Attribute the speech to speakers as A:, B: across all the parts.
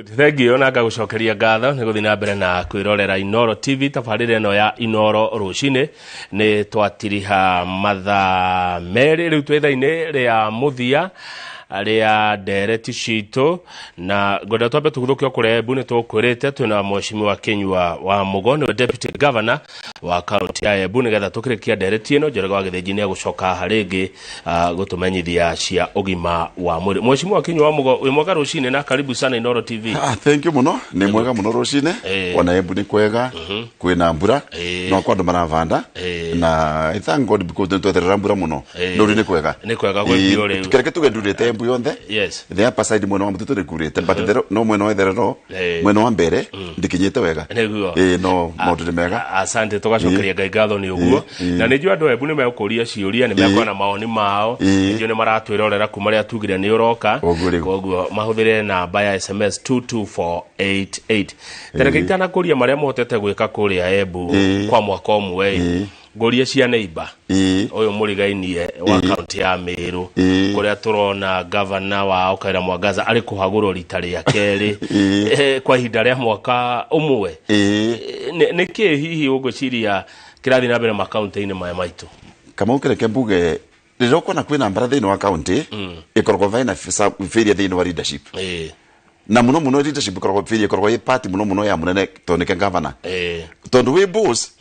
A: Thengiũ na ngagũcokeria ngatho nĩ gũthiĩ na mbere na kwĩrorera Inoro TV. Tabarĩra ĩno ya Inoro rũcinĩ nĩ twatiriha mathaa 2, rĩu twĩ ithaa-inĩ rĩa mũthia rĩa ndereti citũ, na ngwenda twambe tũguthũke kũrĩa Embu. Nĩ tũkwĩrĩte twĩna Mheshimiwa Kinyua wa Mugo, nĩwe Deputy Governor wa kaunti ya Embu, nĩgetha tũkĩrĩkia ndereti ĩno Njoroge wa Gĩthĩnji nĩ egũcoka haha rĩngĩ gũtũmenyithia cia ũgima wa mwĩrĩ. Mheshimiwa Kinyua wa Mugo, wĩ mwega rũcinĩ na karibu sana Inoro TV.
B: Ah, thank you muno, nĩ mwega mũno rũcinĩ. Ona Embu nĩ kwega, kwĩna mbura, no kwa andũ maravanda, na I thank God because nĩ tweterera mbura mũno. No rĩu nĩ kwega.
A: Nĩ kwega gwĩ biũ rĩu.
B: Kĩreke tuge ndurĩte Embu yonthe. The upper side mwena wa mũtitũ nĩ kurĩte, but no mwena wa itherero, mwena wa mbere ndikinyĩte wega. No maũndũ nĩ mega.
A: Asante, tũgacokeria Ngai ngatho nĩ ũguo. Na nĩ njũĩ andũ a Embu nĩ megũkũria ciũria, nĩ mekuona na mawoni mao. Nĩ njũĩ nĩ maratwĩrorera kuma rĩrĩa tugire nĩ ũroka.
B: Ũguo rĩu.
A: Koguo mahũthĩre namba ya SMS 22488. Tareke itanakũria marĩa mũhotete gwĩka kũrĩa Embu kwa mwaka ũmwe, ngũrie cia neighbor ũyũ mũrigainie wa kaunti ya Meru, kũrĩa tũrona gavana wao Kaira Mwangaza arĩ kũhagũrwo rita rĩa kerĩ kwa ihinda rĩa mwaka ũmwe. Nĩ kĩĩ hihi ũngwĩciria kĩrathiĩ na mbere makaunti-inĩ maya maitũ?
B: Kamau, kĩreke mbuge, rĩrĩa ũkuona kwĩna mbara thĩinĩ wa kaunti, ĩkoragwo vaina failure thĩinĩ wa leadership, na mũno mũno leadership ĩkoragwo failure, ĩkoragwo ĩ party mũno mũno ya mũnene, tondũ nĩke governor, tondũ wĩ boss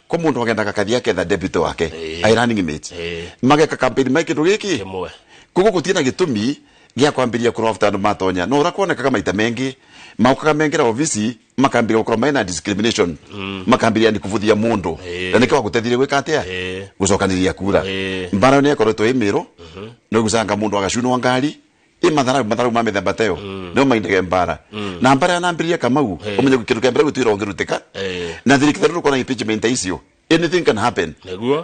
B: ko mũndũ agendaga akathi aketha deputy wake, ai running mate, mageka campaign mai kĩndũ gĩkĩ
A: kĩmwe.
B: Koguo gũtirĩ na gĩtũmi gĩa kwambĩrĩria kũrora after andũ matonya, no ũrĩa kuonekaga maita mengĩ maukaga mengĩra obici makambĩrĩria gũkorwo mena discrimination, makambĩrĩria nĩ kũbũthia mũndũ, na nĩkĩo wagũteithirie gwĩka atĩa, gũcokanĩrĩria kura. Mbara nĩ ĩkoretwo ĩ mĩrũ no gucanga mũndũ agacunwo ngari ĩ matharau, matharau ma mĩthemba ta ĩyo nĩo maindaga mbara na mbara yanambĩrĩria. Kamau, ũmenye kĩndũ kĩa mbere gwĩtuĩra ũngĩrutĩka na thirikari rũkona impeachment ta icio, anything can happen.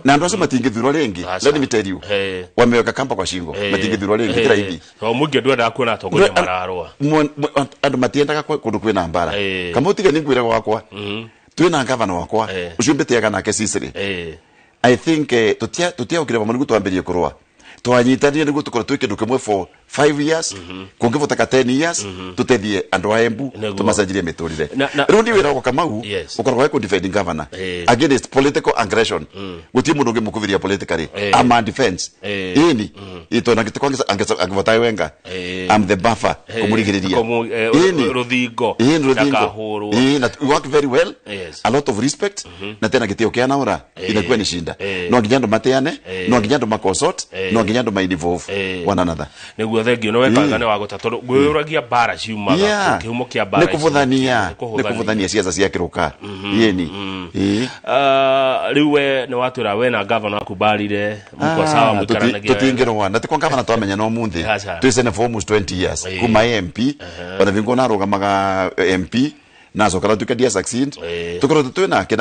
B: Na andũ acio matingĩthurwo rĩngĩ.
A: Aca.
B: Let me tell you, wameweka kamba kwa shingo, matingĩthurwo rĩngĩ, ti raithi.
A: Tondũ mũingĩ ndwendaga kuona atongoria mararũa.
B: Andũ matiendaga kũndũ kwĩna mbara. Kama ũtige nĩ ngwĩra gwakwa twĩna gavana wakwa ũcio mbĩtĩaga nake Cicely. I think tutiaukire vamwe nĩguo twambĩrie kũrũa, twanyitanire nĩguo tũkorwo twĩ kĩndũ kĩmwe for 5 years, kũngĩboteka 10 years, tũteithie andũ a Embu, tũmacenjirie mĩtũrĩre. Rĩu ndi wĩra wakwa, Kamau, ũkoragwo wĩ kũ-defend governor against political aggression. Gũtirĩ mũndũ ũngĩmũkũbĩria politically. I'm a defense ĩni tondũ angĩbota wenga, I'm the buffer kũmũrigĩrĩria. Ĩni.
A: Rũthingo.
B: Ĩni, rũthingo.
A: Ndakahũrwo.
B: Ĩĩ, na we work very well, a lot of respect, na tena gĩtĩo kĩa naũra inakuwa ni shinda. No nginya andũ mateane, no nginya andũ makonsult, no nginya andũ ma-involve one another.
A: Nĩguo, thengio, nĩ wekaga nĩ wagũta tondũ ngwĩyũragia mbara ciumaga kĩhumo kĩa mbara
B: nĩ
A: ici.
B: Kũbũthania.
A: Nĩ
B: nĩ
A: kũhũthania.
B: Kũbũthania ciaca cia kĩrũka yeni, ĩĩ.
A: Ah, rĩu we nĩ watwĩra we na gavana waku mbarire mũkwa sawa, mũikaranagia wega.
B: Tutingirwa na tikwa gavana twamenya no munthi.
A: Aca.
B: Twicene for almost 20 years kuma MP, ona vingo narugamaga MP nacoka natuika dia succeed. Tukorwo twi nake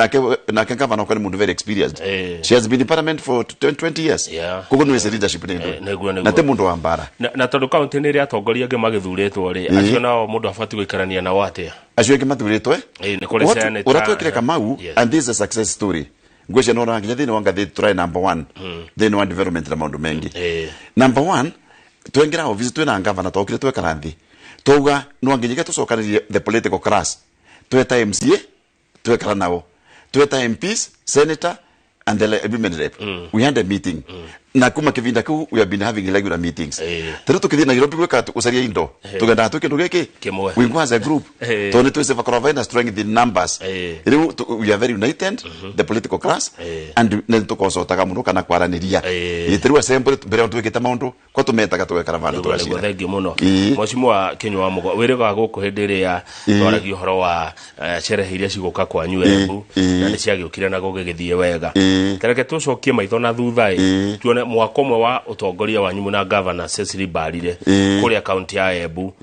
B: nake gavana wakwa ni mundu very experienced. She has been in parliament for 20 years. Koguo nĩ wĩci leadership nĩ
A: Nĩguo.
B: na ti mundu wa mbara.
A: Na tondũ kaunti nĩ ĩrĩ atongoria angĩ magĩthurĩtwo rĩ, acio nao mũndũ abatiĩ gũikarania nao atĩa?
B: Acio angĩ mathurĩtwo.
A: Ĩ, nĩ kũrĩ senator.
B: Ũrĩa twekire, Kamau, and this is a success story, ngwĩcia nora nginya thĩinĩ wa ngathĩti tũraĩ number one thĩinĩ wa development na maũndũ mengi. Number one, twengera office twĩna gavana, twokire twekara nthĩ twauga no nginya tũcokanĩrie the political class. Tweta MCA, twekara nao, tweta MPs, senator and the women rep. We had a meeting, na kuma kivinda kiu we have been having regular meetings. Tariu tukithii Nairobi gwika gucaria indo, tugendaga twi kindu giki
A: Kimwe.
B: We go as a group, tondu nitwiceva korwo vaina strength in numbers. Riu we are very united, the political class, and nĩ tũkocotaga mũno kana kwaraniria. Tariu assembly mbere twĩkĩte maũndũ kwa tũmetaga tũgekara vandũ
A: Nĩguo,
B: tũgacira.
A: Thengiũ mũno. Mheshimiwa Kinyua wa Mugo, wĩrĩgaga gũkũ hĩndĩ ĩrĩa twaragia ũhoro wa sherehe iria cigũka kwanyu Embu, na nĩ ciagĩũkire na gũgĩgĩthiĩ wega. Tareke tũcokie maitho na thutha ĩ, tuone mwaka ũmwe wa ũtongoria wanyu na Governor Cecily Mbarire kũrĩa kaunti ya Embu.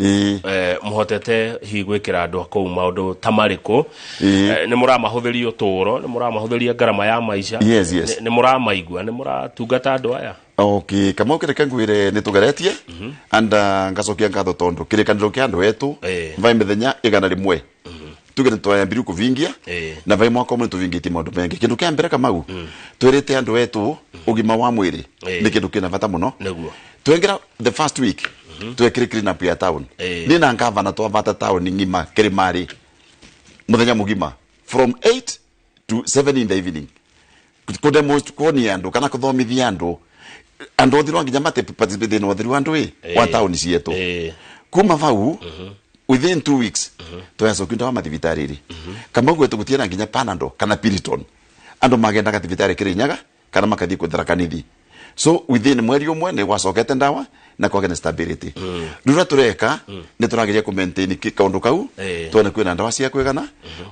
A: Mũhotete hihi gwĩkĩra andũ a kũu maũndũ ta marĩkũ? Nĩ mũramahũthĩria ũtũũro, nĩ mũramahũthĩria ngarama ya maica?
B: Yes.
A: Nĩ mũramaigua, nĩ mũratungata andũ aya?
B: Okay, Kamau, kĩreke ngwĩre nĩ tũgeretie and ngacokia ngatho tondũ kĩrĩkanĩro kĩa andũ etu vai mĩthenya 100 tuge nĩ twayambirie kũvingia, na vai mwaka ũmwe nĩ tũvingĩtie maũndũ mengĩ. Kĩndũ kĩa mbere, Kamau, twĩrĩte andũ etu ũgima wa mwĩrĩ nĩ kĩndũ kĩna bata mũno. Twengera the first week Twekire clean up ya town. Ni na ngavana twavata town ng'ima kirimari muthenya mugima from 8 to 7 in the evening, kudemonstrate, kuonia andu kana kuthomithia andu, andu othe no nginya mate participate thĩinĩ wa ũtheru wa andu ĩ wa taũni cietũ. Kuma vau, within 2 weeks twacokia ndawa mathibitarĩ rĩ kama ũguo tũgũtiena nginya Panadol kana Piriton. Andũ magendaga thibitarĩ Kirinyaga kana makathiĩ kwethera kanithi. So within mweri ũmwe nĩ gwacokete ndawa na kwagĩa na stability. Rĩu ũrĩa tũreka nĩ tũrageria kũ maintain kaũndũ kau, tuone kwĩna ndawa cia kwĩgana.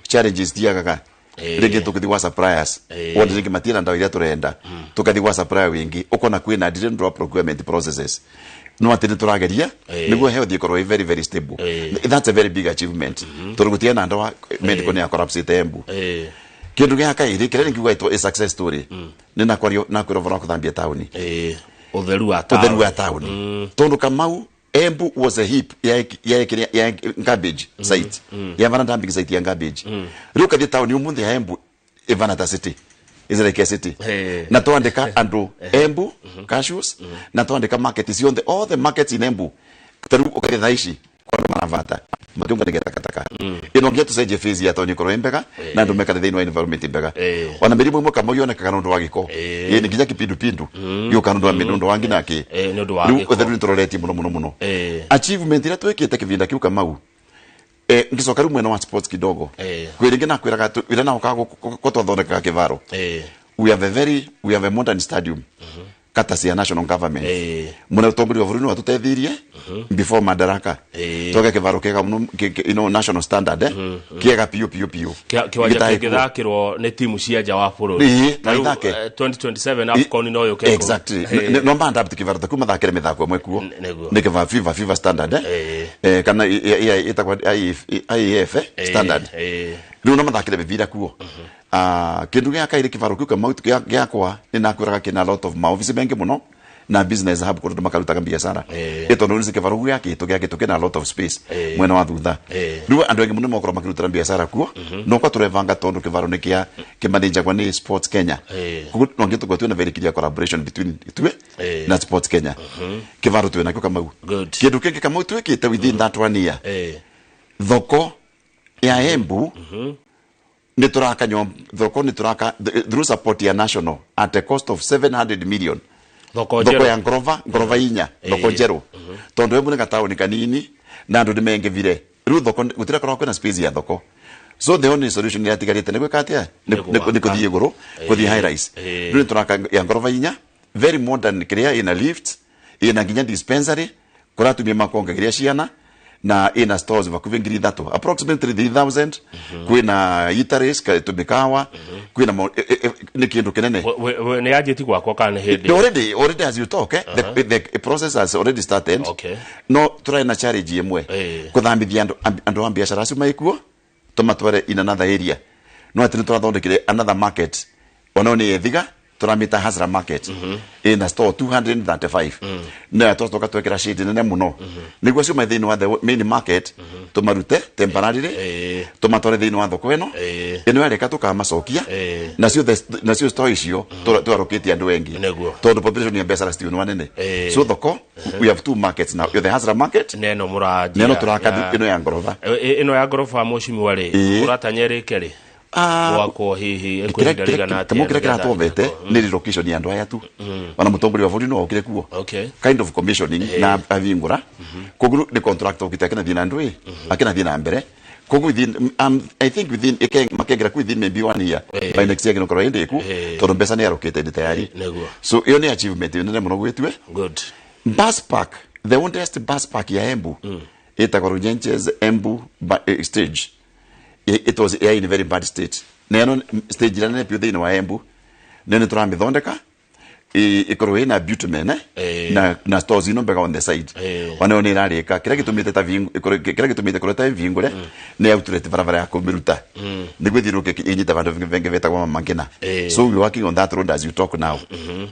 B: Challenges tiagaga. Rĩngĩ tũkĩthiĩ gwa suppliers, wone rĩngĩ matiena ndawa iria tũrenda, tũkathiĩ gwa supplier wĩngĩ ũkona kwĩna delay nĩ ũndũ wa procurement processes, no atĩ nĩ tũrageria nĩguo health ĩkorwo ĩ very very stable. That's a very big achievement tondũ gũtiena na ndawa, medical nĩ ya collapse Embu. Kĩndũ gĩa kaĩrĩ kĩrĩa nĩkiuga ĩtwo a success story nĩ nakwario nakwĩra ũhoro wa kũthambia taũni.
A: Ũtheru wa
B: ũtheru wa taũni, tondũ Kamau, Embu was a heap ya garbage site, ya vana dumping site ya garbage. Rĩu ũkathiĩ taũni ũmũthĩ ya Embu ĩvana ta city, is like a city. Na twandĩka andũ Embu cashews na twandĩka market ciothe, all the markets in Embu. Ta rĩu ũkathiĩ thaa ici kwa andũ maravata matiũnganagia takataka ĩno, nginya tũcenjie face ya taũni ĩkorwo ĩ mbega na andũ mekane thĩinĩ wa environment mbega. Ona mĩrimũ ĩmwe kama yonekaga nĩ ũndũ wa gĩko. Ĩ nĩ nginya kĩpindupindu gĩũka nĩ ũndũ wa nĩ ũndũ wa nginya kĩ.
A: Nĩ ũndũ wa
B: Rĩu
A: gĩko.
B: ũtheru nĩ tũroretie mũno mũno mũno. Achievement iria twĩkĩte kĩbinda kĩu, Kamau, ngicoka rĩu mwena wa sports kidogo, kwĩ rĩngĩ nakwĩraga ĩrĩa naũkaga ko twathondekaga kĩvaro, we have a modern stadium courtesy ya national government. Mũne ũtongoria wa bũrũri nĩ watũteithirie before Madaraka, twake kĩvaro kĩega mũno, national standard, kĩega piũ piũ piũ.
A: Kĩwanja
B: Gĩtarĩ kuo.
A: kĩngĩthakĩrwo nĩ timu cia nja wa bũrũri.
B: Na
A: Ta rĩu,
B: ithake.
A: 2027 AFCON no yũke kũu.
B: Exactly. No manda kĩvaro ta kuu mathakĩre mĩthako ĩmwe kuo.
A: Nĩguo.
B: Nĩ kĩvaro FIFA standard, kana ĩtagwo IAF standard. Rĩu no mathakĩre mĩbira kuo. Ah, kĩndũ gĩa kairĩ, kĩvaro kĩu Kamau gĩakwa nĩ nakwĩraga kĩna lot of maofici maingĩ mũno na business hub kũrĩa andũ makarutaga biacara, ĩ tondũ nĩ kĩvaro gĩakĩtwo gĩakĩtwo kĩna lot of space mwena wa thutha. Rĩu andũ aingĩ mũno makorwo makĩrutĩra biacara kuo, no kwa tũrebanga tondũ kĩvaro nĩ kĩa kĩmanĩnjagwo nĩ Sports Kenya. Koguo no nginya tũkorwo twĩna very clear collaboration between ithuĩ na Sports Kenya. Kĩvaro twĩ nakĩo, Kamau. Kĩndũ kĩngĩ, Kamau, twĩkĩte within that one year, thoko ya Embu nĩ tũraka thoko, nĩ tũraka through support ya national at a cost of 700 million.
A: Thoko
B: Thoko
A: njerũ.
B: ya ngorova, ngorova inya, thoko njerũ, tondũ Embu nĩ gataũni kanini na andũ nĩ mengĩvire. Rĩu thoko gũtirakorwo kwĩna space ya thoko, so the only solution ĩrĩa ĩtigarĩte nĩ gwĩka atĩa?
A: Nĩ gwaka.
B: Nĩ kũthiĩ igũrũ, kũthiĩ high rise. Rĩu nĩ tũraka ya ngorova inya, very modern, kĩrĩa ĩna lift, ĩna nginya dispensary kũrĩa atumia makongagĩria ciana, na ĩna stores vakuvi 3,000, approximately 3000. Kwĩna eateries, tũmĩkawa, kwĩna nĩ kĩndũ kĩnene.
A: Nĩ yanjĩti gwakwa kana nĩ hĩndĩ?
B: Already, as you talk, the process has already started. No tũrarĩ na challenge ĩmwe, kũthambithia andũ a biacara acio maikuo tũmatware in another area. No atĩ nĩ tũrathondekire another market, onao nĩ Ethiga, tũramĩta Hasra Market, ĩna store 235, na twacoka twekĩra shade nene mũno nĩguo acio mai thĩinĩ wa the main market tũmarute temporarily, tũmatware thĩinĩ wa thoko ĩno. Ĩno yarĩka tũkamacokia. Nacio store icio twarũkĩtie andũ engi, tondũ population ya biacara citiũ nĩ wanene. So thoko, we have two markets now, the Hasra Market
A: nĩ ĩno mũranjia
B: nĩ ĩno tũraka, ĩno ya ngoroba.
A: Ĩno ya ngoroba, mheshimiwa rĩ, ũratanya ĩrĩke rĩ gwakwo hihi ĩkwĩ ihinda rĩigana atĩa?
B: Kamo kĩrĩa
A: nĩgetha
B: kĩratwomete nĩ relocation ya andũ aya tu. Ona mũtongoria wa bũrũri no okire kuo, kind of commissioning na avingũra. Koguo nĩ contract okite akĩnathiĩ na ndũĩ akĩnathiĩ na mbere. Koguo within, I think within makengera ku within maybe one year, by next year gĩnokorwo ĩndĩku, tondũ mbeca nĩ arũkĩte ndĩ tayari. So ĩyo nĩ achievement nene mũno gwĩtue. Bus park, the oldest bus park ya Embu, ĩtagwo Runyenjes Embu stage. It was in very bad state, na ĩno stage ĩrĩa nene biũ thĩinĩ wa Embu nĩ tũramĩthondeka ĩkorwo ĩna bitumen, na stores ino mbega on the side. Ona yo nĩ ĩrarĩka. Kĩrĩa gĩtũmĩte ta kĩrĩa gĩtũmĩte ĩkorwo ta vingũre nĩ outlet barabara ya kũmĩruta nĩguo ĩthiũrũrũke ĩnyite vandũ vengĩ vetagwo Mama Ngina. So we working on that road as you talk now.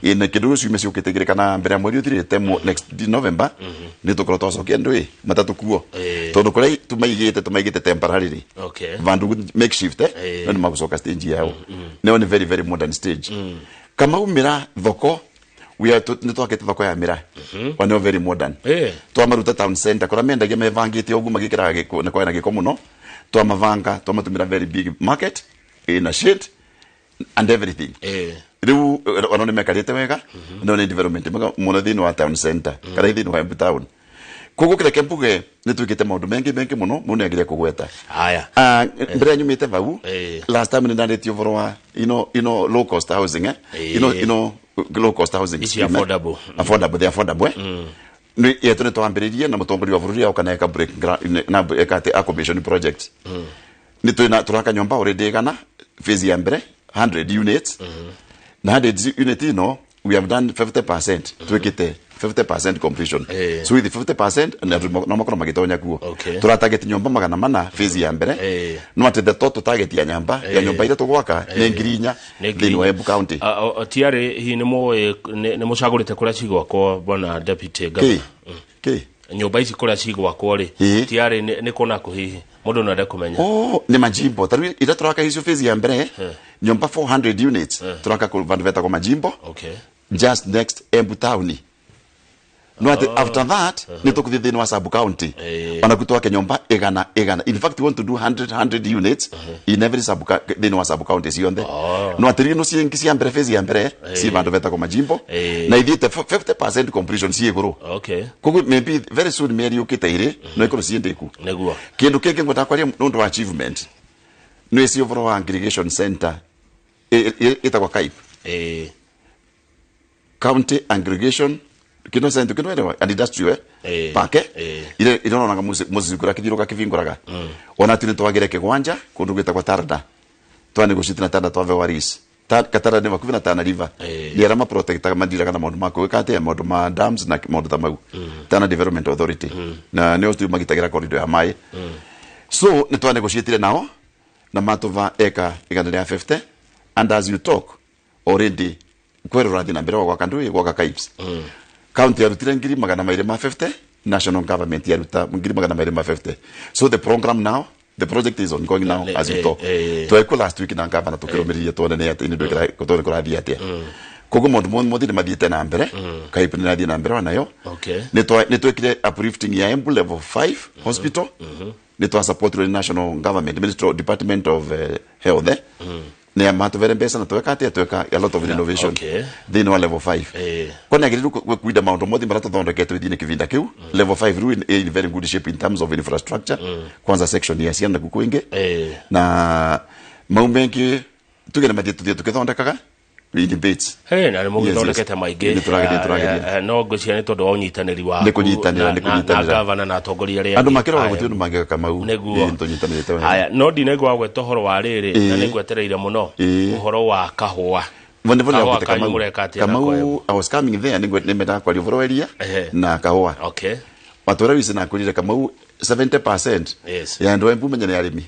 B: Ĩna kĩndũ ciumia ciũkĩte igĩrĩ kana mbere ya mweri ũthirĩte, next November nĩ tũkorwo twacokia ndũĩ matatũ kuo, tondũ kũrĩa tũmaigĩte temporarily, vandu makeshift, no nĩ magũcoka stage yao. Nĩyo nĩ very very modern stage. Kamaumĩra thoko We are nĩ twakĩte thoko ya mĩra one very modern. Twamaruta town center kũrĩa mendagia mebangĩte ũguo magĩkĩraga gĩko na kwena gĩko mũno, twamavanga twamatũmĩra very big market in a shade and everything. Rĩu ona nĩ mekarĩte wega, no nĩ development mwega mũno thĩinĩ wa town center kana thĩinĩ wa Embu town. Koguo kĩreke mbuge nĩ twĩkĩte maũndũ maingĩ maingĩ mũno mũndũ nĩagĩrĩire kũgweta.
A: Haya.
B: Ah, mbere nyumĩte vau, last time nĩ ndarĩtie ũhoro wa low cost housing, low cost housing
A: Ici
B: scheme, eh.
A: Affordable.
B: Affordable, the affordable, eh. Nĩ yetu nĩ twambĩrĩirie na mũtongoria wa bũrũri aoka na eka break na eka atĩ a commission project. Nĩ twĩna tũraka nyũmba already igana, phase ya mbere 100 units, na 100 unit ino we have done 50%, twĩkĩte 50% completion. So with the 50% na andũ no makorwo magĩtonya kuo. Tũratarget nyũmba 400 phase ya mbere. No atĩ the total target ya nyamba ya nyũmba iria tũgwaka nĩ 4,000
A: Nĩ
B: thĩinĩ wa Embu County.
A: Tiarĩ hihi nĩ mũĩ nĩ mũcagũrĩte kũrĩa cigwakwo, bwana deputy
B: Kĩ
A: governor?
B: Kĩ?
A: Nyũmba ici kũrĩa cigwakwo rĩ, tiarĩ nĩ kũna kũ hihi mũndũ no ende kũmenya?
B: Oh, nĩ majimbo. Tarĩu iria tũraka icio phase ya mbere, nyũmba 400 units tũraka kũ vandu vetagwo majimbo, just next Embu town. No atĩ after that nĩ tũkũthiĩ thĩinĩ wa sub county, ona twake nyũmba igana igana. In fact, we want to do 100 100 units in every sub thĩinĩ wa sub county ciothe. No atĩ rĩu ciĩngĩ cia mbere, phase ya mbere ci vandu vetagwo majimbo, na ithiĩte 50% completion ciĩ igũrũ. Koguo maybe very soon, mĩeri yũkĩte ĩrĩ, no ikorwo ciĩ ndĩku. Kĩndũ kĩngĩ ngwendaga kwaria nĩ ũndũ wa achievement nĩ ci ũhoro wa aggregation center ĩtagwo CAIP, county aggregation kino center kino elewa and industrial, pake ile ironaga mucikura kithiruka kivinguraga. Ona tu nitwagire kigwanja kundu gwitagwo Tarda, twanegotiate na Tarda, twavewa lease. Katara nĩ hakuhĩ na Tana River. Nĩ arĩa maprotectaga mandiraga na maũndũ ma gwĩka atĩa, maũndũ ma dams na maũndũ ta mau, Tana Development Authority, na nĩo tu magitagĩra corridor ya maĩ. So nĩ twanegotiatire nao na matũva eka 150, and as you talk already kwero ũrathiĩ na mbere wa gwaka ndũĩ gwaka CAIPs. County yarutire 250,000, national government yaruta 250,000. So the program now, the project is ongoing now as you talk. Twekwo last week na governor tukĩrũmĩrĩria tuone nĩ atĩ nĩ tuone kũrathiĩ atĩa. Koguo maũndũ mothe nĩ mathiĩte na mbere. CAIP nĩ rathiĩ na mbere onayo. Nĩ twekire uplifting ya Embu level 5 hospital. Nĩ twa support the national government ministry department of health, nĩ matũvere mbeca na tweka atĩa, tweka a lot of renovation thĩinĩ wa level 5. Kwa nĩ agĩrĩirwo kwinda maũndũ mothe marĩa tũthondeketwo ithiĩ kĩvinda kĩu. Level 5 rĩu in very good shape in terms of infrastructure, kwanza section ya ciana kuu kwingĩ na mau mengĩ tuge nĩ mathiĩ tũthiĩ tũkĩthondekaga in debates.
A: Hey, na nĩ mũgĩthondekete maingĩ.
B: Nĩ tũrageria, tũrageria.
A: No ngwĩciria nĩ tondũ wa ũnyitanĩri waku
B: Nĩ kũnyitanĩra, nĩ
A: na
B: kũnyitanĩra.
A: gavana na atongoria arĩa
B: Andũ
A: angĩ.
B: makĩroga
A: Aya.
B: gũtirĩ ũndũ mangĩka Kamau.
A: Nĩguo.
B: Ĩĩ, nĩtũnyitanĩrĩte wega.
A: Haya, no ndinaigua wagweta ũhoro wa rĩrĩ na nĩngwetereire mũno, ũhoro wa kahũa.
B: Bo nĩbo
A: Kahũa
B: ndĩrakwĩte
A: kanyu
B: Kamau.
A: mũreka atĩa nako
B: Kamau, I was coming there, nĩmendaga kwaria ũhoro wa iria na kahũa. Matũra wici nakwĩrire Kamau 70% ya andũ a Embu menya nĩ arĩmi.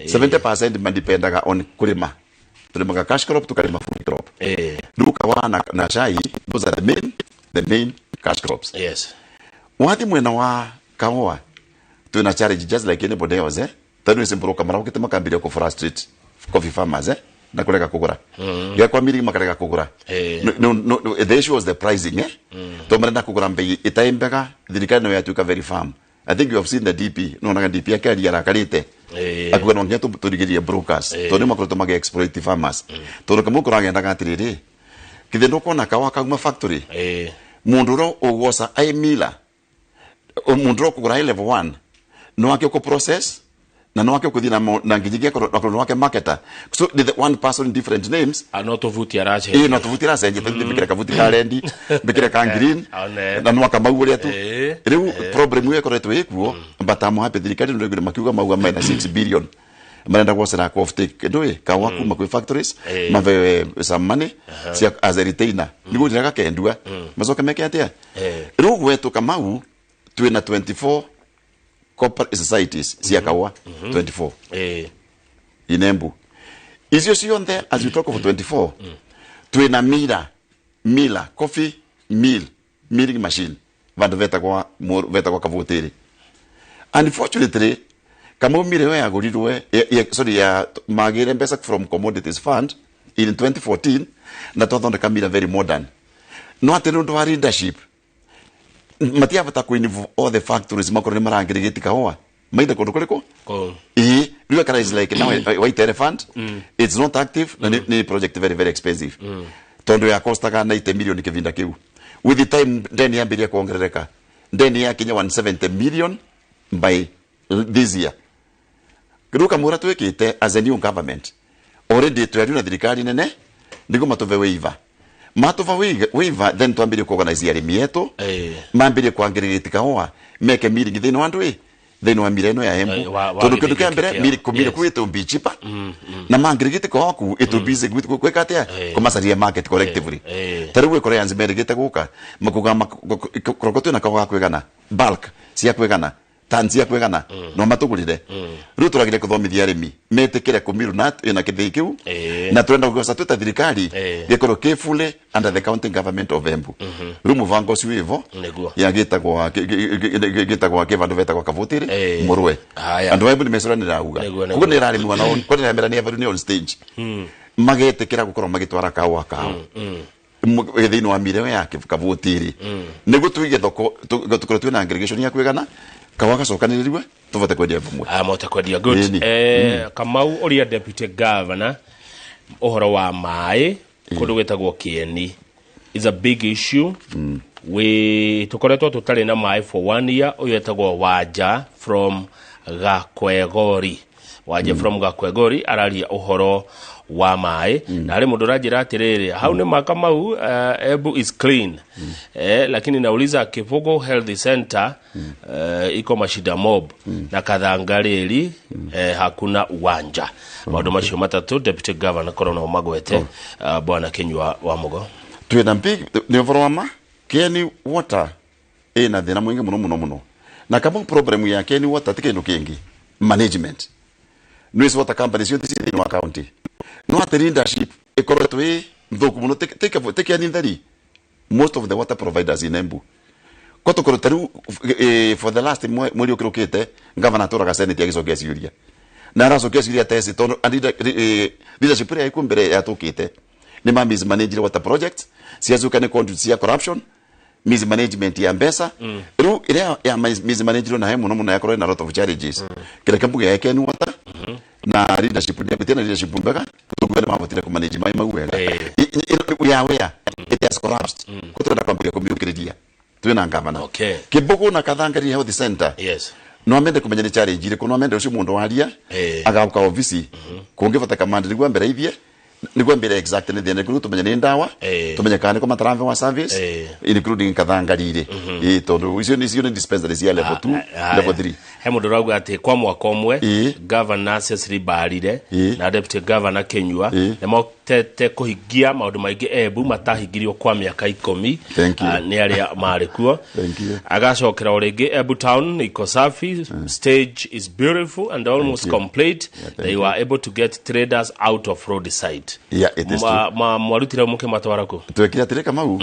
B: 70% mandipendaga on kũrĩma. Tũrĩmaga cash crop, tũkarĩma food crop. Rĩu kahũa na chai, those are the main cash crops. Wathi mwena wa kahũa twina challenge just like anybody else, eh? Tondũ nĩ broker maraũkĩte makambiria kũ frustrate coffee farmers, eh? Na kũrega kũgũra gĩa kwa miri makarega kũgũra. No, the issue was the pricing, eh? To marenda kũgũra mbei ĩtarĩ mbega. Thirikari nayo yatuĩka very firm. I think you have seen the DP, nonaga DP akĩaria arakarĩte, akuga no nginya tũrigĩrĩrie brokers tondũ nĩ makoretwo magĩ exploit farmers. Tondũ kamwe kũragendaga atĩrĩrĩ, kĩthĩ ndũkona kawa kauma factory, mundu ũrĩa ũgwoca ai mila, mundu ũrĩa ũkũgũra ai level 1 no wake ũkũ process na no wake ũkũthiĩ na nginyagia akorwo no wake marketer. So the one person in different names.
A: Ah, no tũbuti aracenjia.
B: Ĩĩ, no tũbuti racenjia, tondũ mbikire kabuti ka rendi, mbikire ka green, na no akamau ũrĩa tu. Rĩu problem ĩyo ĩkoretwo ĩkuo, but I'm happy thirikari nĩ makiuga mauga mena 6 billion marenda gwocera ku off take ndũĩ kawa kuma kwĩ factories, mabewe some money cia as a retainer niguo njĩra gakendua macoke meke atĩa. Rĩu gwetũ Kamau twĩna 24 corporate societies cia kawa, 24 in Embu. Icio cionthe, as you talk of 24, twĩna mila coffee mill, milling machine vandu vetagwa vetagwa Kavutiri. Unfortunately, Kamau mire yo yagũrirwe sorry, ya magĩre mbeca from commodities fund in 2014 na twathondeka mira very modern. No atä nä å ndå wa leadership matiabata kå involve all the factories makorwo nä marangä kahũa maithe kũndũ kũrĩkũ.
A: Kũu.
B: Ĩĩ, rĩu Ekara is like now a white elephant. It's not active na nĩ project very very expensive tondu ya costaga 90 million kĩvinda kĩu. With the time ndeni yambĩrĩria kuongerereka, ndeni yakinya 170 million by this year. Rĩu kamũra twĩkĩte as a new government already twariu na thirikari nene nĩguo matũve waiver, matũva waiver, then twambĩrie kuorganize arĩmi etũ mambĩrie kwangĩrĩrĩti kahũa meke meeting thĩinĩ wa ndũĩ thĩinĩ wa mira ĩno ya Embu,
A: wa
B: tondũ kĩndũ kĩa
A: gĩthĩi
B: mbere
A: gĩkĩ
B: miri
A: kĩao.
B: kũmira kũ it will be cheaper na mangĩrĩgĩte kahũa ku it will be easy gwĩka atĩa kũmacaria market collectively. Ta rĩu gwĩkora yanzi merĩgĩte gũka makuga koroko twĩna kahũa ga kwĩgana bulk cia kwĩgana tan cia kwĩgana no matũgũrĩre. Rĩu tũragire kũthomithia arĩmi metĩkĩre kũmiru na ĩna kĩthĩi kĩu na turenda kugoca twĩ ta thirikari gĩkorwo kĩ fully under the county government of Embu. Rĩu mũbango ũcio wĩvo.
A: Nĩguo.
B: Ya gĩtagwo gĩtagwo kĩvandu betagwo Kavutiri Mũrwe.
A: Haya.
B: Andũ a Embu nĩmecũranĩra auga
A: Nĩguo.
B: koguo nĩ ĩrarĩmiwa na kwani nĩramera nĩ abaru nĩ on stage magetĩkĩra gũkorwo magĩtwara kahũa kao thĩinĩ wa mĩrĩo ya Kavutiri nĩguo tũige thoko tũkorwo twĩna aggregation ya kwĩgana kahũa gacokanĩrĩriwe tũvote kwendia vamwe.
A: Aya mote kwendia. Good.
B: Ĩni.
A: Kamau ũria deputy governor ũhoro wa maĩ kũndũ gwĩtagwo Kieni is a big issue. We tũkoretwo tũtarĩ na maĩ for one year. Ũyũ etagwo Wanja from Gakwegori. Wanja from Gakwegori araria ũhoro wa maĩ na harĩ mũndũ ũranjĩra atĩrĩrĩ hau nĩ ma Kamau, Embu is clean, lakini nauliza Kivugo Health Center iko mashida mob na Kathangarĩri hakuna uwanja. Maũndũ macio matatũ deputy governor korwo no magwete, bwana Kinyua wa Mugo.
B: Twĩna big nĩ ũhoro wa ma Kieni Water ĩna thĩna mũingĩ mũno mũno mũno na kama problem ya Kieni Water ti kĩndũ kĩngĩ management nĩ water company ciothe ciĩ thĩinĩ wa county no atĩ leadership ĩkoretwo ĩ nthũku mũno ti Kieni theri, most of the water providers in Embu ko tũkorwo ta rĩu for the last mweri ũkĩrũkĩte governor atũraga senate agĩcokia ciũria na aracokia ciũria tesi tondũ leadership ĩrĩa ĩkuo mbere yatũkĩte nĩ ma mismanage water projects ciacuka nĩ conduit cia corruption, mismanagement ya mbeca. Rĩu ĩrĩa ya mismanage na he mũno mũno yakorwo ĩna lot of challenges kĩrĩa mbuge ya Kieni Water na leadership nĩ na leadership mbega tũguo nĩ mahotire kũmanage maĩ mau wega. Ya where it has collapsed ko tũrenda kwambĩrĩria kũmĩũkĩrĩria twĩna ngavana. Kĩmbũgũ na Kathangari Health Center no amende kumenya nĩ challenge irĩkũ no amende ũcio mũndũ waria agauka ofici kũngĩbata kamande nĩguo ambere ithie nĩguo ambere exact nĩ thĩna nĩguo tũmenye nĩ ndawa tũmenye kana nĩko matarahewa service including Kathangarire ĩ tondũ icio nĩ dispensary cia level 2, level 3.
A: He mũndũ ũrauga atĩ kwa mwaka ũmwe governor Cecily Mbarire na deputy governor Kinyua nĩ motete kũhingia maũndũ maingĩ Embu matahingirio kwa mĩaka 10
B: Thank you.
A: Nĩ arĩa marĩ kuo.
B: Thank you.
A: Agacokera o rĩngĩ Embu town iko safi, stage is beautiful and almost
B: you.
A: complete.
B: Yeah, thank
A: They were able to get traders out of roadside.
B: Yeah, it is true.
A: Mwarutire mũkĩmatwara kũ?
B: Twekire atĩrĩ Kamau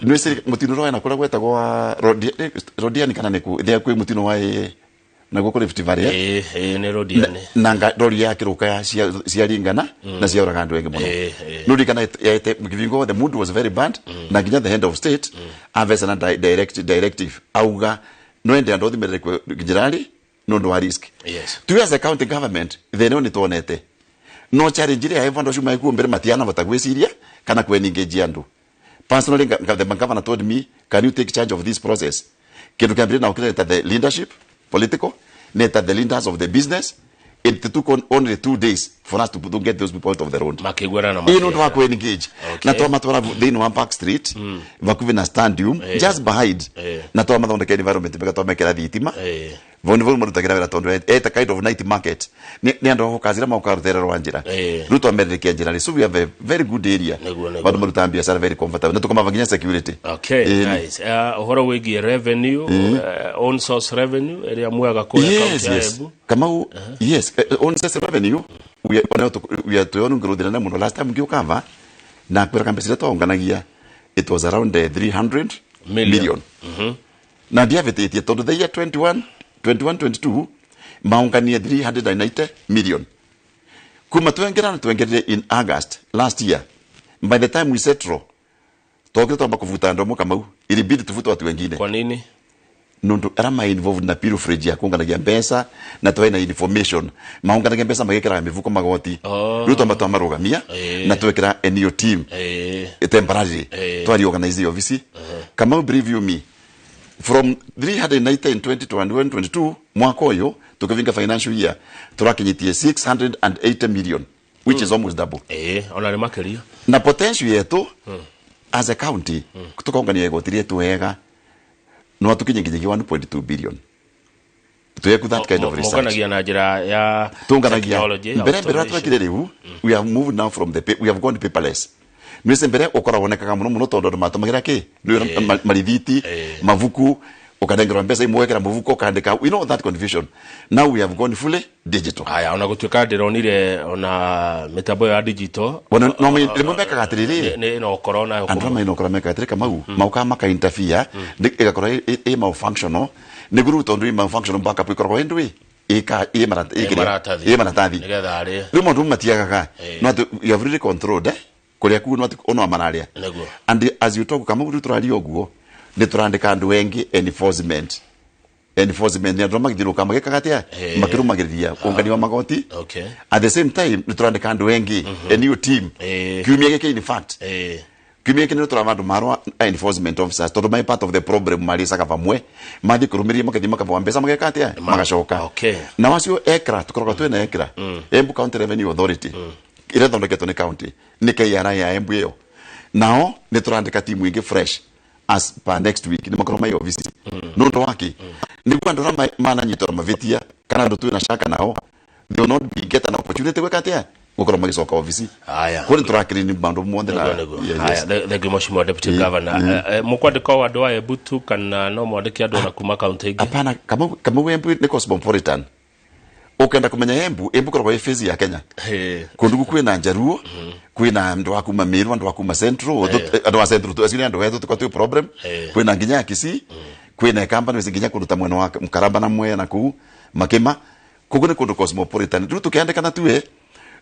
B: nĩ mũtino roya na kũrĩa gwetagwo Rodiani kana nĩkũ thĩa kwĩ mũtino wa naguo kũ Rift Valley, eh?
A: Ĩĩ, nĩ Rodiani.
B: Na rori ya kiruka ciaringana na ciauraga andũ aingĩ mũno. No ririkana yaete Kivingo, the mood was very bad na nginya the head of state avecana directive auga no ende andũ othe merere njĩrarĩ nĩ ũndũ wa risk. Tu as a county government thĩna ũyũ nĩ tuonete no challenge ĩrĩa andũ acio maikuo mbere matianavota gwĩciria kana kweningĩnjia andũ. Personally the governor told me, "Can you take charge of this process?" Kĩndũ kĩa mbere na ũkĩreta the leadership political neta the leaders of the business. It took only 2 days for us to get those people out of the road.
A: Makĩiguana na
B: Ĩ nĩ ũndũ wa
A: makĩenda.
B: kwenengage na twamatwara thĩinĩ wa Park Street vakuvi na stadium just behind na twamathondekera environment mbega twamekĩra thitima vau nĩ vau marutagĩra wĩra tondũ eta kind of night market nĩ andũ a gũkacira magoka rũtere rwa njĩra. Rĩu twamererekia njĩra rĩ, so we have a very good area.
A: Nĩguo.
B: Vandũ marutaga biacara very comfortable na tũkamava nginya security.
A: Nice. Ũhoro wĩgiĩ revenue, own source revenue ĩrĩa mwega kũrĩa kaunti ya Embu.
B: Kamau, yes, on source revenue we are we are tuona growth nene muno. Last time ngiukava na kwira kambe cira twonganagia it was around 300
A: Million.
B: Million. Na ndiavĩtĩtie tondũ the year 21 21 22 maunganie 390 million kuma twengera na twengerire in August last year. By the time we settle Twokire twamba kuvuta andu amwe Kamau, ilibidi tuvute watu wengine.
A: Kwa nini?
B: Nundu ara ma involved na pilferage ya kuunganagia mbeca na twaĩ na information maunganagia mbeca magĩkĩraga mĩbuko magoti. Rĩu twamba twamarugamia na twekĩra a new team temporarily, twari organize the office. Kamau, believe you me, from 390 in 2021 22, mwaka ũyũ tukivinga financial year tũrakinyĩtie 680 million, which is almost double.
A: Ona nĩ makĩria.
B: Na potential yetu as a county, tukaungania igoti rietu wega, no tukinye nginyagia 1.2 billion. Tuyeku that kind of research.
A: Mũnganagia na njĩra ya
B: Tunganagia
A: technology,
B: mbere mbere
A: automation.
B: Twekire riu we have moved now from the we have gone paperless. Nwese mbere ukora wonekaga muno muno tondu andu matumagira ki marithiti, mavuku, ukanengerwa mbeca imwe wekera muvuko ukandika, you know that confusion. Now we have gone fully digital.
A: Aya, ona gũtuĩka ndĩronire ona mĩtambo ya digital.
B: Ona no rimwe mekaga atiriri.
A: Nĩ no ũkorwo nayo.
B: Andu arĩa maina ũkora mekaga atĩrĩ, Kamau, maukaga maka interfere, ĩgakorwo ĩ malfunctional, nĩguo rĩu tondũ ĩ malfunctional, backup ĩkoragwo ĩ ndũĩ ĩka ĩ
A: Ĩ maratathi.
B: Ĩ maratathi.
A: Nĩgetha arĩe.
B: Rĩu maũndũ matiagaga no atĩ you have really controlled kũrĩa kuu no atĩ ono mararia. And as you talk, Kamau, rĩu tũraria ũguo nĩ tũrandĩka andũ engĩ enforcement nĩ andũ magĩthiũrũrũka magĩkaga atĩa, makĩrũmagĩrĩria ũngani wa magoti. At the same time nĩ tũrandĩka andũ engĩ, a new team, kiumia gĩkĩ, in fact kiumia gĩkĩ nĩ tũrama andũ marwa enforcement officers, tondũ mai part of the problem, marĩcaga vamwe, mathiĩ kũrũmĩrĩria, makathiĩ makaboa mbeca, mageka atĩa, magacoka. Na wacio ECRA, tũkoragwo twĩna ECRA, Embu County Revenue Authority, ĩrĩa ĩthondeketwo nĩ county, nĩ KRA ya Embu ĩyo. Nao nĩ tũrandĩka timu ĩngĩ fresh as per next week, nĩ makorwo mai office. Nĩ ũndũ waki nĩguo andũ arĩa mananyitwo na mavĩtia kana andũ twĩna shaka nao, they will not be get an opportunity gwĩka atĩa, gũkorwo magĩcoka ofici.
A: Aya.
B: Kũrĩ tũrakĩrini maũndũ mothe na
A: Nĩguo.
B: Yes,
A: Haya,
B: yes.
A: thank you, Mheshimiwa Deputy Governor. Mũkwandĩka o andũ a Embu tu kana no mwandĩke andũ ona kuma kaunti ingĩ?
B: Hapana, kama Embu nĩ cosmopolitan. Ukenda kumenya Embu, Embu koragwo ĩ face ya Kenya. Kundu gu kwina Njaruo, kwina andu a kuma Meru, andu a kuma Central, andu a Central tu acio nĩ andu etũ tuko tu problem. Kwina nginya ya Kisii, kwina Kamba, nĩ nginya kundu ta mwena wa Mkaramba na Mwea na kuu Makima. Koguo nĩ kundu cosmopolitan. Rĩu tukiandĩkana tuwe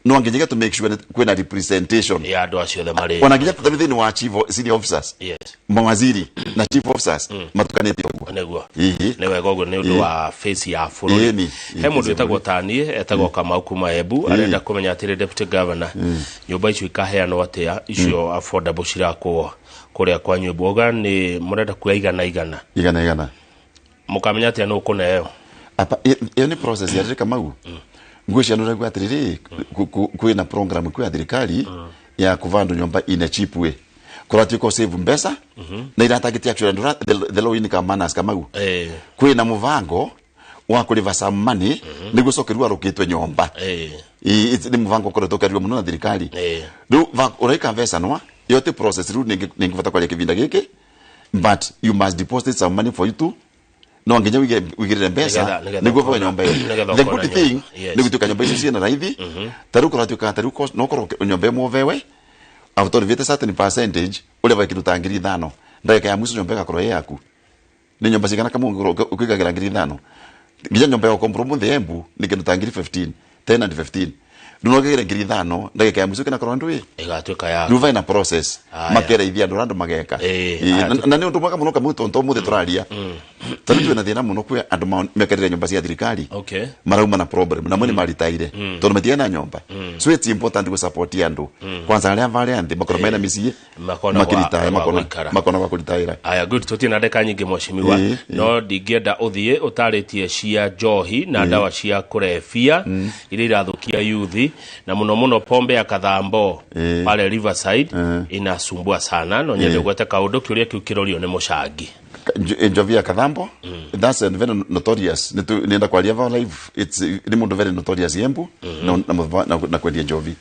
B: no nginya to make sure kwina representation
A: Ya andũ acio othe marĩ.
B: Ona nginya thĩinĩ wa chief senior officers, mawaziri na chief officers matukanĩte ũguo. Ihi.
A: Nĩ wega ũguo nĩ ũndũ wa face ya bũrũri.
B: Ĩni.
A: He mũndũ wĩtagwo taniĩ, etagwo Kamau kuma Embu, arenda kũmenya atĩrĩ, Deputy Governor, nyũmba icio ikaheanwo atĩa, icio affordable cirakwo kũrĩa kwa Embu? Auga nĩ mũrenda kuoya igana igana.
B: Igana igana.
A: Mũkamenya atĩa nũ ũkũneo?
B: Apa ĩyo nĩ process ya Kamau. Ngwĩciria nĩ ũraigua atĩrĩrĩ, kwĩna program kwĩ ya thirikari ya kuvandwo nyũmba in a cheap way, kũratuĩka save mbeca na iratagĩtia actually andũ the low income manners, Kamau. Kwĩna mũbango wa kũrĩva some money nĩguo coke rĩu arũkĩtwe nyũmba. Nĩ mũbango ũkoretwo ũkĩario mũno na thirikari. Rĩu ũraika mbeca nwa ĩyo ti process rĩu nĩngĩbata kwaria kĩbinda gĩkĩ, but you must deposit some money for you to no nginya wigirire mbeca
A: Nĩgetha
B: nĩguo ũpewe nyũmba ĩyo.
A: Nĩgetha
B: The
A: ũkona
B: good thing
A: nyũmba.
B: Nĩ gũtuĩka nyũmba icio ciĩna raithi, ta rĩu kũratuĩka ta rĩu no ũkorwo nyũmba ĩmwe ũbewe after ũrĩvĩte certain percentage, ũrĩa kĩndũ ta 5,000, ndagĩka ya mũico nyũmba ĩgakorwo ĩ yaku. Nĩ nyũmba cigana kamwe ũkĩigagĩra 5,000? Nginya nyũmba ya ũkomborwo mũthĩ Embu nĩ kĩndũ ta ngiri 15, 10 and 15. Rĩu no ũkĩgĩre 5,000, ndagĩka ya mũico kĩnakorwo ndũĩ
A: Ĩgatuĩka ya
B: rĩu vaina process.
A: Aya.
B: Makereithia andũ ũrĩa andũ mageka.
A: Aya,
B: Na nĩ ũndũ mwega mũno kamwe, tondũ ũmũthĩ tũraria tondũ twĩna thĩna mũno kwĩ andũ mekarĩre nyũmba cia thirikari, marauma na problem na mwe nĩ maritaire tondũ matiarĩ na nyũmba. So it's important gũ support andũ kwanza arĩa varĩa nthĩ makorwo mena mĩciĩ,
A: Makona
B: makiritaya,
A: gwa gũikara.
B: Makona gwa kũritaĩra.
A: Aya, good, tũtirĩ na ndagĩka nyingĩ, mheshimiwa. No ndingĩenda ũthiĩ ũtarĩtie cia njohi na ndawa cia kũrebia iria irathũkia yuthi, na mũno mũno pombe ya Kathambo pale Riverside inasumbua sana. No nyende ũgwete kaũndũ kĩũria kĩu kĩrorio nĩ mũcangi.
B: Njovi ya Kathambo, that's a very notorious. Nenda kwaria va live, it's ni mundu very notorious Embu na kwendia njovi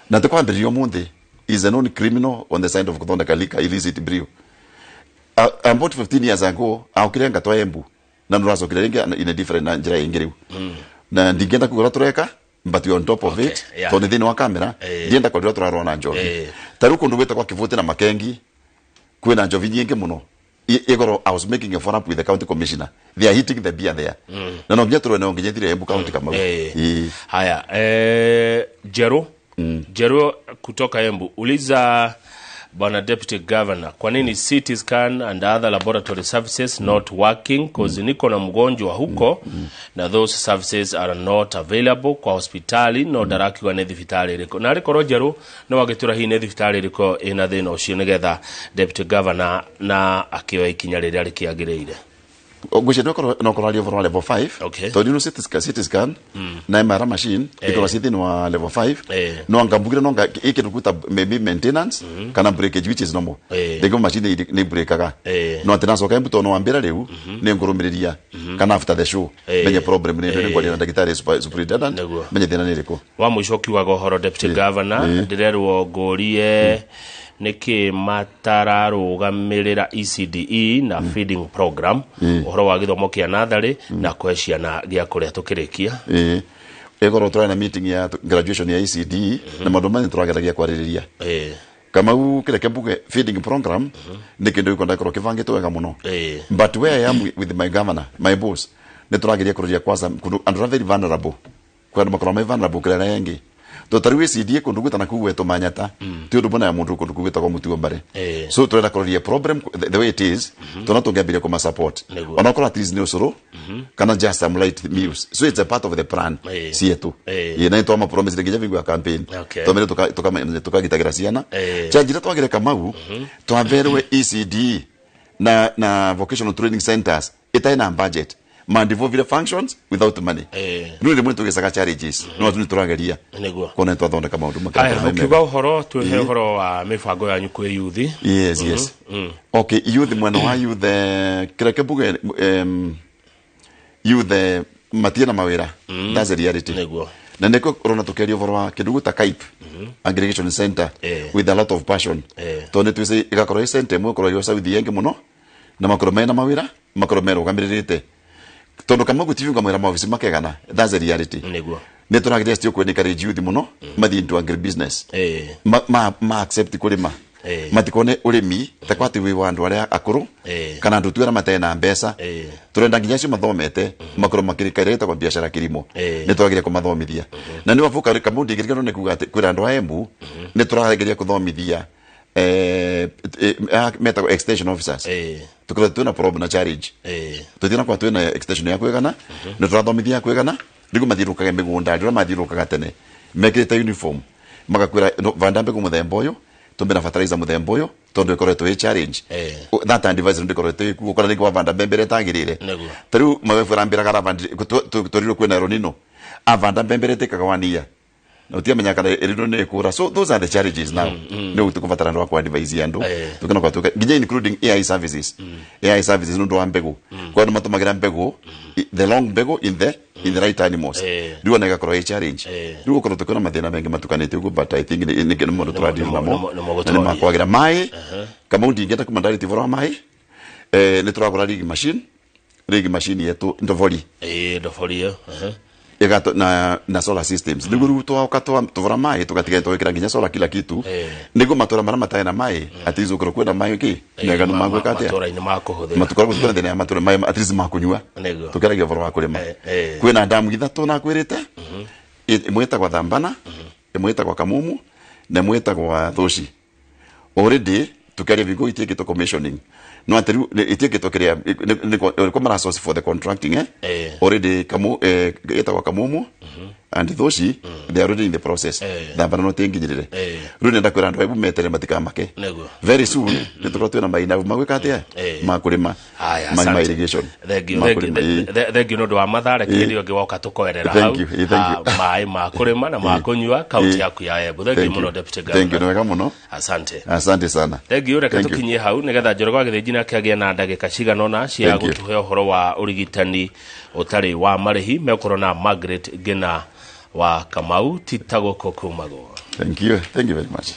B: na tukwambĩrĩria ũmũthĩ is a known criminal on the side of kuthondeka liquor, illicit brew. About 15 years ago aukire ngatwa Embu na nuracokire rĩngĩ in a different, na njĩra ĩngĩ rĩu, na ndingĩenda kuga ũrĩa tũreka, but we are on top of it, tondũ thĩinĩ wa kamera ndienda kwaria ũrĩa tũrarũa na njovi. Ta rĩu kũndũ gwĩtagwo Kĩbũtĩ na Makengi kwĩna njovi nyingĩ mũno. Igoro I was making a follow up with the county commissioner. They are hitting the beer there na no nginya tũrũe nao nginya ithire Embu county, Kamau.
A: Haya, Njeru, Njeru kutoka Embu, uliza Bwana Deputy Governor, kwa nini CT scan and other laboratory services not working? Cause niko na mgonjwa huko na those services are not available kwa hospitali no ndarakiuga nĩ thibitarĩ ĩrĩkũ, na arĩkorwo njerũ no agĩtũra hihi nĩ thibitarĩ ĩrĩkũ ĩna thĩna ũcio, nĩgetha Deputy Governor na akĩoya ikinya rĩrĩa rĩkĩagĩrĩire.
B: Ngwĩciria no kũraria ũhoro wa level 5. Tondũ ino CT scan na MR machine ikorwo ciĩ thĩinĩ wa level 5. No anga mbugire no anga ĩkĩndũ kuta maybe maintenance kana breakage, which is normal. Rĩngĩ machine nĩ breakaga. No atĩ nacoka embu tondũ wambĩra rĩu nĩ ngũrũmĩrĩria kana after the show menye problem nĩ nĩ ngwaria na ndagĩtarĩ superintendent menye thĩna nĩ ĩrĩkũ.
A: Wa mũico ũkiugaga ũhoro, Deputy Governor, ndĩrerwo ngũrie nĩkĩ matararũgamĩrĩra ECDE na feeding program, ũhoro wa gĩthomo kĩa natharĩ na kũhe ciana gĩa kũrĩa tũkĩrĩkia.
B: Ĩĩ, ĩkorwo tũrarĩ na meeting ya graduation ya ECD na maũndũ maya tũrageragia kwarĩrĩria. Kamau, kĩreke mbuge feeding program nĩ kĩndũ gĩkwenda gĩkorwo kĩbangĩtwo wega mũno. But where I am with my governor, my boss, nĩ tũrageria kũroria kwanza kũndũ andũ arĩa very vulnerable, kwĩ andũ makoragwo me vulnerable kũrĩ arĩa angĩ, tondũ ta rĩu ECD kũndũ gwĩtana kũu gwetwo Manyata ti ũndũ mbona ya mũndũ kũndũ kũu gwĩtagwo Mũtuo Mbare. So tũrenda kũroria problem the way it is, tona tũngĩambĩrĩria kũma support onakorwo at least nĩ ũcũrũ kana just some light meals. So it's a part of the plan cietu. Ĩĩ, na nĩ twama promise nginya vingo ya campaign. Twamire tukagitagĩra ciana. Chanjira twagire Kamau twamberwe ECD na vocational training centers itarĩ na budget, ma devolve functions without money. Rĩu rĩmwe tũgĩcaga challenges no tu nĩtũrageria kuona nĩtwathondeka maũndũ
A: Aya,
B: makĩra.
A: Ũkiuga ũhoro, twĩhe ũhoro wa mĩbango yanyu kwĩ yuthi.
B: Yes, okay, youth, mwena wa youth, kĩreke mbuge youth matirĩ na mawĩra. That's the reality. Na nĩkĩo ũrona tũkĩaria ũhoro wa kĩndũ gwĩta CAIP aggregation center with a lot of passion, tondũ nĩ twĩci ĩgakorwo ĩ center ĩmwe ĩkorwo ĩ South yengĩ mũno na makorwo mena mawĩra, makorwo merũgamĩrĩrĩte, tondũ kamwe gũtibiunga mwĩra maobici makegana. That's the reality. Nĩ tũrageria still kũ encourage youth mũno mathiĩ into agribusiness, ma accept kũrĩma, matikone ũrĩmi ta kwati wĩ wa andũ arĩa akũrũ kana andũ tu arĩa matarĩ na mbeca. Tũrenda nginya acio mathomete makorwo makĩrĩka ĩrĩa ĩtagwo biacara kilimo. Nĩ tũrageria kũmathomithia na nĩ wabuka kamau ndingĩrigano nĩ kuga atĩ kwĩra andũ a Embu nĩ tũrageria kũthomithia metagwo extension officers. Tukorwo twĩna problem na challenge, tũtinakorwo twĩna extension ya kwĩgana, nĩ tũrathomithia ya kwĩgana nĩguo mathiũrũrũkage mĩgũnda andũ arĩa mathiũrũrũkaga tene mekĩrĩte uniform magakwĩra, "No, vanda mbegũ mũthemba ũyũ, tũmĩra fertilizer mũthemba ũyũ," tondũ ĩkoretwo ĩ challenge. That advice ndĩkoretwo ĩkuo kana rĩngĩ wavanda mbembe ĩrĩa ĩtagĩrĩire. Ta rĩu mawebu arambĩraga aravandire tũrirwo kwĩna El Nino, avanda mbembe ĩrĩa ĩtĩkaga one year na ũtiamenya kana El Nino nĩ ĩkũra. So those are the challenges now. Nĩ tũkũbatara andũ a kũ-advise andũ. Tũkĩona kwa tũka nginya including AI services, AI services nĩ ũndũ wa mbegũ, kwa andũ matũmagĩra mbegũ the long mbegũ in the right animals. Rĩu ona ĩgakorwo ĩ challenge. Rĩu gũkorwo tũkĩona mathĩna maingĩ matukanĩte ũguo, but I think nĩ maũndũ tũradeal namo
A: nĩmo
B: na nĩ
A: gũtooria.
B: Makwagĩra maĩ, Kamau ndingĩenda kuma ndarĩtie ũhoro wa maĩ. Nĩ tũragũra rig machine yetu ndobori.
A: Ĩĩ, ndobori ĩyo.
B: Igato na solar systems niguo riu twoka tuvura maĩ tugatiga twekira nginya solar kila kitu niguo matura maria matarĩ na maĩ at least ukorwo kwĩna maĩ ki mega magwĩka atĩa.
A: Matũra-inĩ ma kũhũthĩra.
B: Matukoragwo kwĩna thĩna ya matura maĩ at least ma kũnyua. Tukĩaragia ũhoro wa kũrĩma, kwĩna damu ithatũ na kwĩrĩte, ĩmwe ĩtagwo Thambana, ĩmwe ĩtagwo Kamumu na ĩmwe ĩtagwo Thũci. Already tukiaria vingo itiĩkĩtwo commissioning, no atĩ rĩu itiĩkĩtwo kĩrĩa nĩ mara source for the contracting. Already kamu ĩtagwo Kamumu and Thũci, they are already in the process. Thambana no tinginyirire. Rĩu nenda kwĩra andũ aibu metere matikamake. Very soon nĩ tũkorwo twĩna maina magwĩka atĩa ma kũrĩma.
A: Haya,
B: ma
A: asante.
B: Irrigation.
A: Thank you,
B: Ma
A: thank you,
B: kũrĩma, ĩĩ.
A: Thank you nĩ ũndũ wa mathaa. Reke hĩndĩ ĩyo ĩngĩ woka tũkoerera
B: Thank
A: hau.
B: you, thank you.
A: Maĩ ma kũrĩma na ma kũnyua kaunti yaku ya Embu. Thank you
B: Thank
A: mũno,
B: you.
A: Deputy
B: Thank you, nĩ
A: Governor.
B: wega mũno.
A: Asante.
B: Asante sana.
A: Thank you. Reke
B: Thank you.
A: tũkinyie hau nĩgetha Njoroge wa Gĩthĩnji nake agĩe na ndagĩka cigana ũna cia
B: Thank you.
A: gũtũhe ũhoro wa ũrigitani ũtarĩ wa marĩhi mekorwo na Margaret Ngina wa Kamau tita gũkũ kumagwo.
B: Thank you. Thank you very much.